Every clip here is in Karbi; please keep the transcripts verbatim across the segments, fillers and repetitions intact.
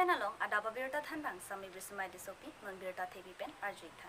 Along adap abirta thanbang Sami Brismai Tissopi, non birta thepi pen arju-ik tha.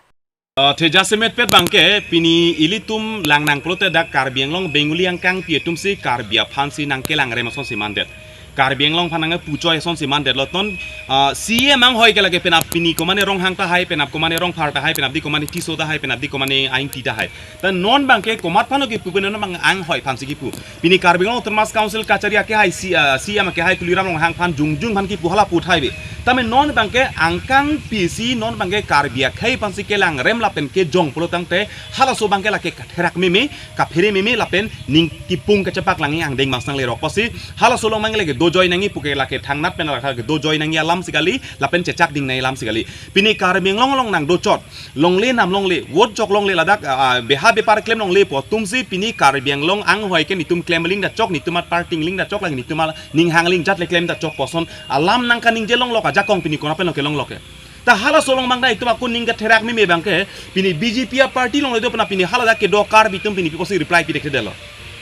Uh, theja semet pet abangke pini ilitum langnang pulote dak Karbi Anglong Bengali angkangpi atumsi Karbi aphansi nangkelang rem asonsi mandet. Karbi Anglong aphan nangpuchoi asonsi mandet loton, uh, C M anghoi ke lake penap pini komane Ronghang tahai, penap komane Rongphar tahai, penap di komane Tisso tahai, penap di komane Ingti tahai. Ta non abangke komat aphan kipu pen non abang anghoi aphansi kipu. Pini Karbi Anglong Autonomous Council kachari akehai C, uh, C M akehai Tuliram Ronghang aphan jongjung aphan kipu hala pu tahai ve. Tame non abangke angkangpi si non abangke Karbi akhei aphansi kelang rem lapen kejong pulo tangte halaso abangke lake katherak meme, kaphere meme lapen ning kipung kachepaklangji angdeng abang sanglerok pusi halaso along abangke lake dojoi nangji puke lake thangnat pen lake dojoi nangji alamsi kali lapen chechak ding nangji alamsi kali. Pini Karbi Anglong along nangdochot longle nam longle, vote jok longle ladak, ah, ah, beha bepar klem longle pu atumsi pini Karbi Anglong anghoi ke netum klem aling dachok, netum aparty aling dachok, lake netum aning hang aling jat le klem dachok pu ason alam nangkaningje longlok ajakong pini konat pen lo kelonglok ke. Ta halaso along abang ta itum akun ning katherak meme abangke pini B J P aparty along le do pena pini haladak kedo Karbi atum pini pi pusi reply pi dekde lo.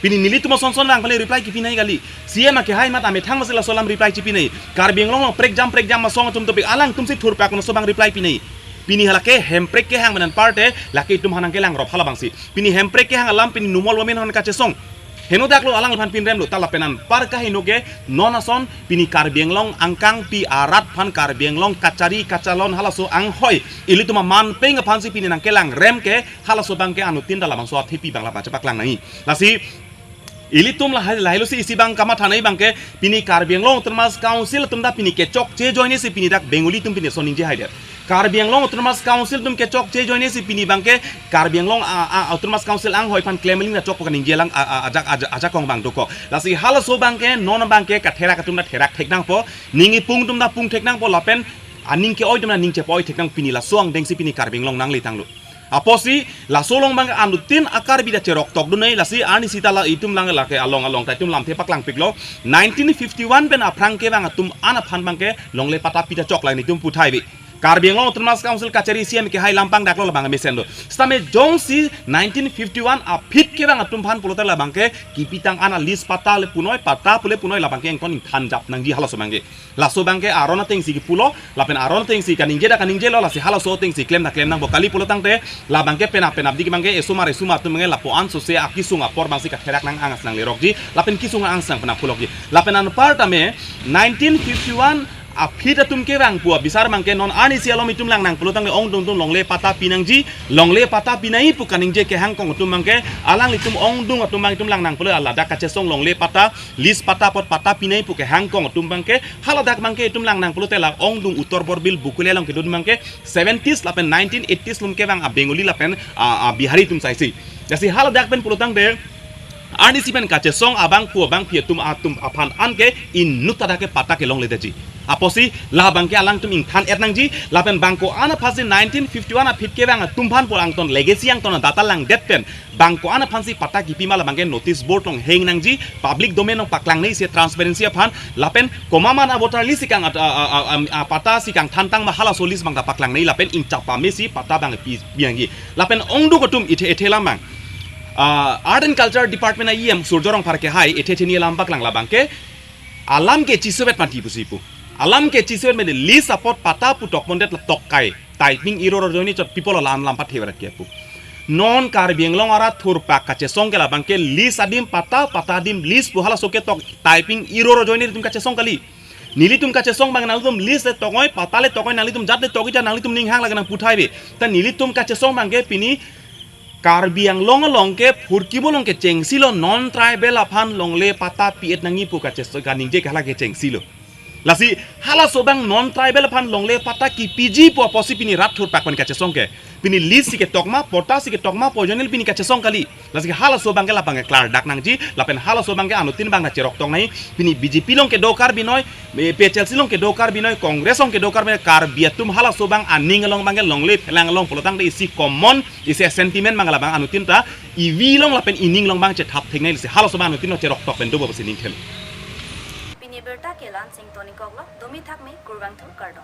Pini nelitum asonson abang pale reply kipi nangji kali. C M akehai amat amethang masi laso alam reply chipi nangji. Karbi Anglong along prekjam prekjam asong atum topik alangtumsi thurpak kono so abang reply pi nangji. Pini halake Hemprek kehang pen anparte lake itum aphan nangkelang rop hala abangsi. Pini Hemprek kehang alam pini numol wamen aphan kachesong. Henodak lo alang aphan pinrem lo ta lapen anpar kaheno ke non ason pini Karbi Anglong angkangpi arat aphan Karbi Anglong kachari kachelon halaso anghoi ilitum aman peng aphansi pini nangkelang rem ke halaso abangke anuttin ta labangso athepi abang la pachepaklang nangji. Lasi ilitum lahai lahai lo si isi abang kamatha nangji abangke pini Karbi Anglong Autonomous Council atum ta pini kechokche ajoine si pini dak Bengali atum pini ason ningje haidet. Karbi Anglong Autonomous Council atum kechokche ajoine si pini abangke Karbi Anglong, a, a, Autonomous Council anghoi aphan klem aling dachok pu kaningje alang, a, a, ajak, ajak, ajakong abang dokok. Lasi halaso abangke non abangke katherak atum ta therak thek nangpo, ning ipung atum ta pung thek nangpo lapen aning ke-oi atum ta ning chepa-oi thek nang pini laso angdengsi pini Karbi Anglong nangle tanglo. Apotsi laso along abang anuttin a-Karbi ta cheroktok dun nangji lasi arnisi ta la itum lang lake along along ta itum lamthe paklangpiklo. Nineteen fifty-one pen aphrang kevang atum an aphan abangke longle patta pi dachok lake netum pu tahai ve. Karbi Anglong Autonomous Council kachari C M kehai lampang daklo labang mesen do. Sitame jongsi nineteen fifty-one aphi kevang atum aphan pulote labangke kipitang an a-lease patta le punoi, patta pule punoi labangke ington ingthan jap nangji halaso abangke. Laso abangke aron atengsi kipulo, lapen aron atengsi kaningje ta kaningje lo, lasi halaso atengsi klem ta klem nangpo kali pulo tangte, labangke penap penap di abangke esomar esomar atum abangke lapu-an sose akisung apor abangsi katherak nang angas nanglerokji, lapen kisung angas nang penap pulokji. Lapen anpar tame, nineteen fifty-one aphi atum kevang pu abisar abangke non arnisi alom itum langnang pulo tangte ongdung atum longle patta pi nangji, longle patta pi nangji pu kaningje kehangkong atum abangke, alanglitum ongdung atum abang itum langnang pulo ladak kachesong longle patta, lease patta apot patta pi nangji pu kehangkong atum abangke, haladak abangke itum langnang pulote la ongdung Uttar Borbil Bokulia along kedun abangke seventies lapen nineteen eighties along kevang a-Bengali lapen a, a-Bihari atum saisi. Lasi haladak pen pulo tangte, arnisi pen kachesong abangpo abangpi atum atum aphan anke inut ta dak ke patta kelongledetji. Apotsi labangke alangtum ingthan-et nangji, lapen bang ko-an aphansi nineteen fifty-one aphi kevang atum aphan pu angton legacy angton data langdet pen, bang ko-an aphansi patta kipi ma labangke notice board along hang nangji, public domain along paklang nangji se transparency aphan, lapen komat ma a-voter list si kang at-, a, a, a, a, a, patta si kangthan tang ma halaso list abang ta paklang nangji lapen ingchap pamesi patta abang pi, pi nangji. Lapen ongdung atum ithe ithe alam abang. Ah, Art and Culture Department a-E M Surjya Rongphar kehai ithe theni alam paklang labangke alam ke chisuvet mati pusi pu. Alam ke chisuvet mene lease apot patta pu tok pondet la tok kai. Typing error ajoine chot people alam lam pathe varat ke pu. Non Karbi Anglong arat thurpak kachesong ke labangke lease adim patta, patta adim lease pu halaso ketok typing error ajoine itum kachesong kali. Nelitum kachesong abang nanglitum lease le toknoi, patta le toknoi, nanglitum jat le tokji ta nanglitum ning hang lake nangpu tahai ve. Ta nelitum kachesong abangke pini Karbi Anglong along ke phurkimo along ke chengsilo non tribal aphan longle patta pi-et nangji pu kachesong kaningje ke hala ke chengsilo. Lasi halaso abang non tribal aphan longle patta kipiji pu apotsi pini rat thurpak pen kachesong ke. Pini lease si ketok ma, patta si ketok ma pu ajoine pini kachesong kali. Lasi halaso abangke labangke klardak nangji, lapen halaso abangke anuttin abang ta cheroktok nangji, pini B J P along kedo Karbi noi, eh, P H L C along kedo Karbi noi, Congress along kedo Karbi noi, Karbi atum halaso abang aning along abangke longle phelang along pulo tangte isi common, isi sentiment abang labang anuttin ta, ivi along lapen ining along abang chethap thek nangji, lasi halaso abang anuttin lo cheroktok pen dobo pusi ning them. Pini birta ke la-an si ingtonikoklo, domi thakme, kurvangthu, kardom.